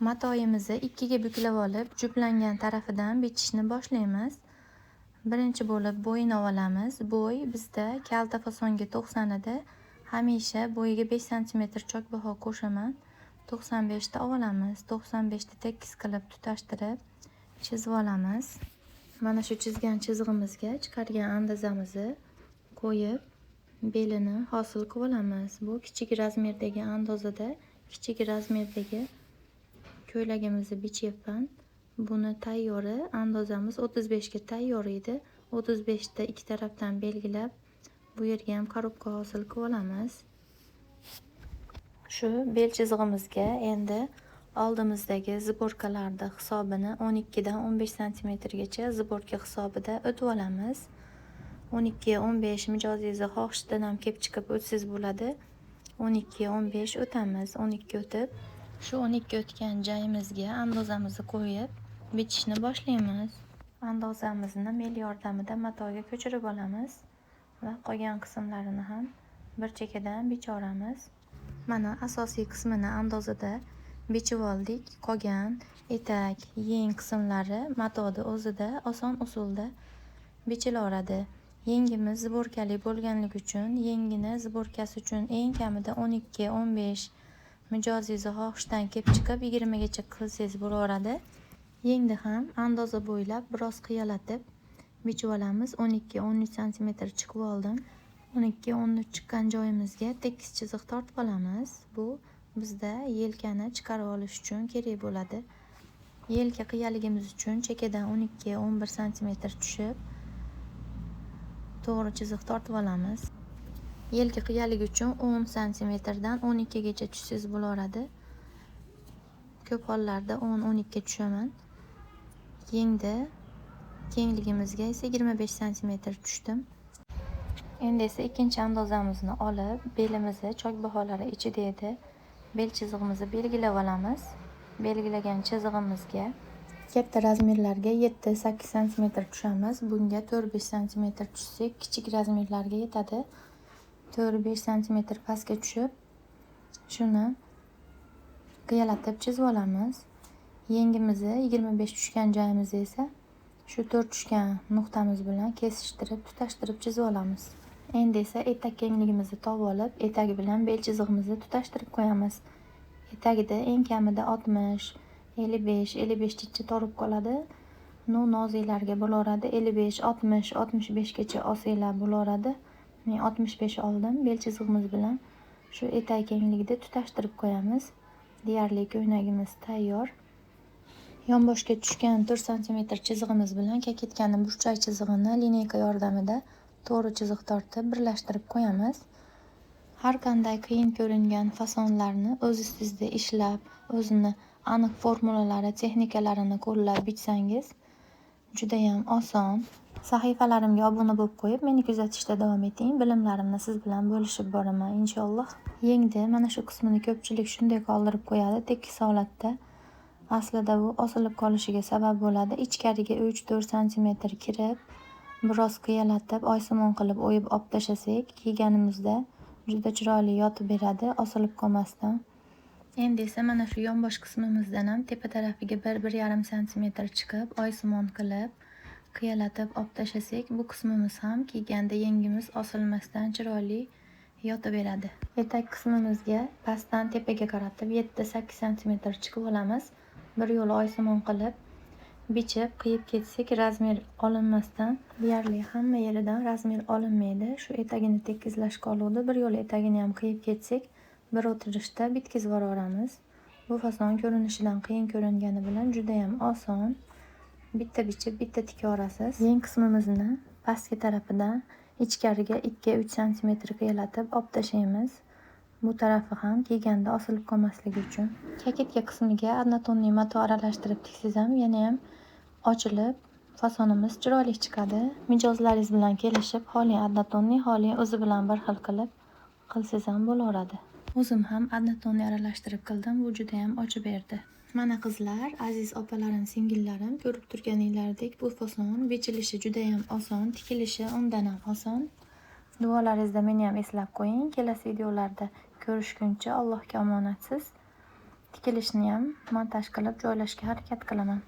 Matoyimizni ikkiga buklab olib, juplangan tarafidan bichishni boshlaymiz. Birinchi bo'lib bo'yini olamiz. Bo'y bizda kalta fasonga 90 edi. Hamisha bo'yiga 5 santimetr chokbaho qo'shaman. 95 ta olamiz. 95 ta tekis qilib tutashtirib chizib olamiz. Mana shu chizgan chizig'imizga chiqargan andazamizni qo'yib belini hosil qilib olamiz. Bu kichik razmerdagi andozada kichik razmerdagi ko'ylagimizni bichyapman. Buni tayyori andozamiz 35 ga tayyor edi. 35 ta ikki tarafdan belgilab bu yerga ham korobka hosil qilib olamiz. Shu bel chizig'imizga endi oldimizdagi zborkalarni hisobini 12 dan 15 santimetrgacha zborka hisobida o'tib olamiz. 12 15 mijozingizni xohishidan ham kelib chiqib o'tsangiz bo'ladi. 12 15 o'tamiz. 12 o'tib, shu 12 o'tgan joyimizga andozamizni qo'yib bichishni boshlaymiz. Andozamizni mel yordamida matoga ko'chirib olamiz va qolgan qismlarini ham bir chekkadan bichaveramiz. Mana asosiy qismini andozada bichib oldik. Qolgan etak, yeng qismlari matoni o'zida oson usulda bichilaveradi. Yengimiz zborkali bo'lganligi uchun yengini zborkasi uchun eng kamida 12, 15 mijozingizni xohishidan kelib chiqib 20 gacha qilsangiz bo'laveradi. Yengni ham andoza bo'ylab biroz qiyalatib bichib olamiz. 12, 13 santimetr chiqib oldim. 12, 13 chiqqan joyimizga tekis chiziq tortib olamiz. Bu bizda yelkani chiqarib olish uchun kerak bo'ladi. Yelka qiyaligimiz uchun chekkadan 12, 11 santimetr tushib to'g'ri chiziq tortib olamiz. Yelka qiyaligi uchun 10 santimetrdan 12 gacha tushsangiz bo'laveradi. Ko'p hollarda 10, 12 tushaman. Yengda kengligimizga esa 25 santimetr tushdim. Endi esa ikkinchi andozamizni olib, belimizni chok baholari ichida edi. Bel chizig'imizni belgilab olamiz. Belgilagan chizig'imizga katta razmerlarga 7-8 santimetr tushamiz. Bunga 4-5 santimetr tushsak, kichik razmerlarga yetadi. 4-5 santimetr pastga tushib, shuni qiyalatib chizib olamiz. Yengimizni 25 tushgan joyimizni esa shu 4 tushgan nuqtamiz bilan kesishtirib, tutashtirib chizib olamiz. Endi esa etak kengligimizni topib olib, etagi bilan bel chizig'imizni tutashtirib qo'yamiz. Etagida eng kamida 60, 55, 55 gacha torib qoladi. Nu noziklarga bo'laveradi. 55, 60, 65 gacha olsanglar bo'laveradi. Men 65 oldim. Bel chizig'imiz bilan shu etak kengligida tutashtirib qo'yamiz. Deyarli ko'ylagimiz tayyor. Yonboshga tushgan 4 santimetr chizig'imiz bilan kaketkani burchak chizig'ini lineyka yordamida to'g'ri chiziq tortib birlashtirib qo'yamiz. Har qanday qiyin ko'ringan fasonlarni o'z ustingizda ishlab, o'zini aniq formulalari, texnikalarini qo'llab bichsangiz judayam oson. Sahifalarimga obuna bo'lib qo'yib, meni kuzatishda davom eting. Bilimlarimni siz bilan bo'lishib boraman inshaalloh. Yengdi mana shu qismini ko'pchilik shunday qoldirib qo'yadi, tekis holatda. Aslida bu osilib qolishiga sabab bo'ladi. Ichkariga 3-4 santimetr kirib, biroz qiyalatib, oysimon qilib o'yib olib tashlasak, kiyganimizda juda chiroyli yotib beradi, osilib qolmasdan. Endi esa mana shu yonbosh qismimizdan ham tepa tarafiga 1-1,5 santimetr chiqib, oysimon qilib, qiyalatib olib tashlasak, bu qismimiz ham kiyganda yengimiz osilmasdan chiroyli yotaveradi. Etak qismimizga pastdan tepaga qaratib 7-8 santimetr chiqib olamiz. Bir yo'la oysimon qilib bichib, qiyib ketsak, razmer olinmasdan deyarli hamma yeridan razmer olinmaydi. Shu etagini tekizlash qoluvdi. Bir yo'la etagini ham qiyib ketsak, bir o'tirishda bitkazib yuboramiz. Bu fason ko'rinishidan qiyin ko'ringani bilan juda ham oson. Bitta bichib, bitta tikaverasiz. Yeng qismimizni pastki tarafidan ichkariga 2-3 santimetr qiyalatib olib tashlaymiz. Bu tarafi ham kiyganda osilib qolmasligi uchun. Kaketka qismiga однотонный mato aralashtirib tiksangiz ham yana ham ochilib, fasonimiz chiroyli chiqadi. Mijozlaringiz bilan kelishib, xohlang однотонный, xohlang o'zi bilan bir xil qilib qilsangiz ham bo'laveradi. O'zim ham однотонный aralashtirib qildim. Bu juda ham ochib berdi. Mana qizlar, aziz opalarim, singillarim, ko'rib turganinglardek bu fason bichilishi juda ham oson, tikilishi undan ham oson. Duolaringizda meni ham eslab qo'ying. Kelasi videolarda ko'rishguncha Allohga omonatsiz. Tikilishni ham montaj qilib joylashga harakat qilaman.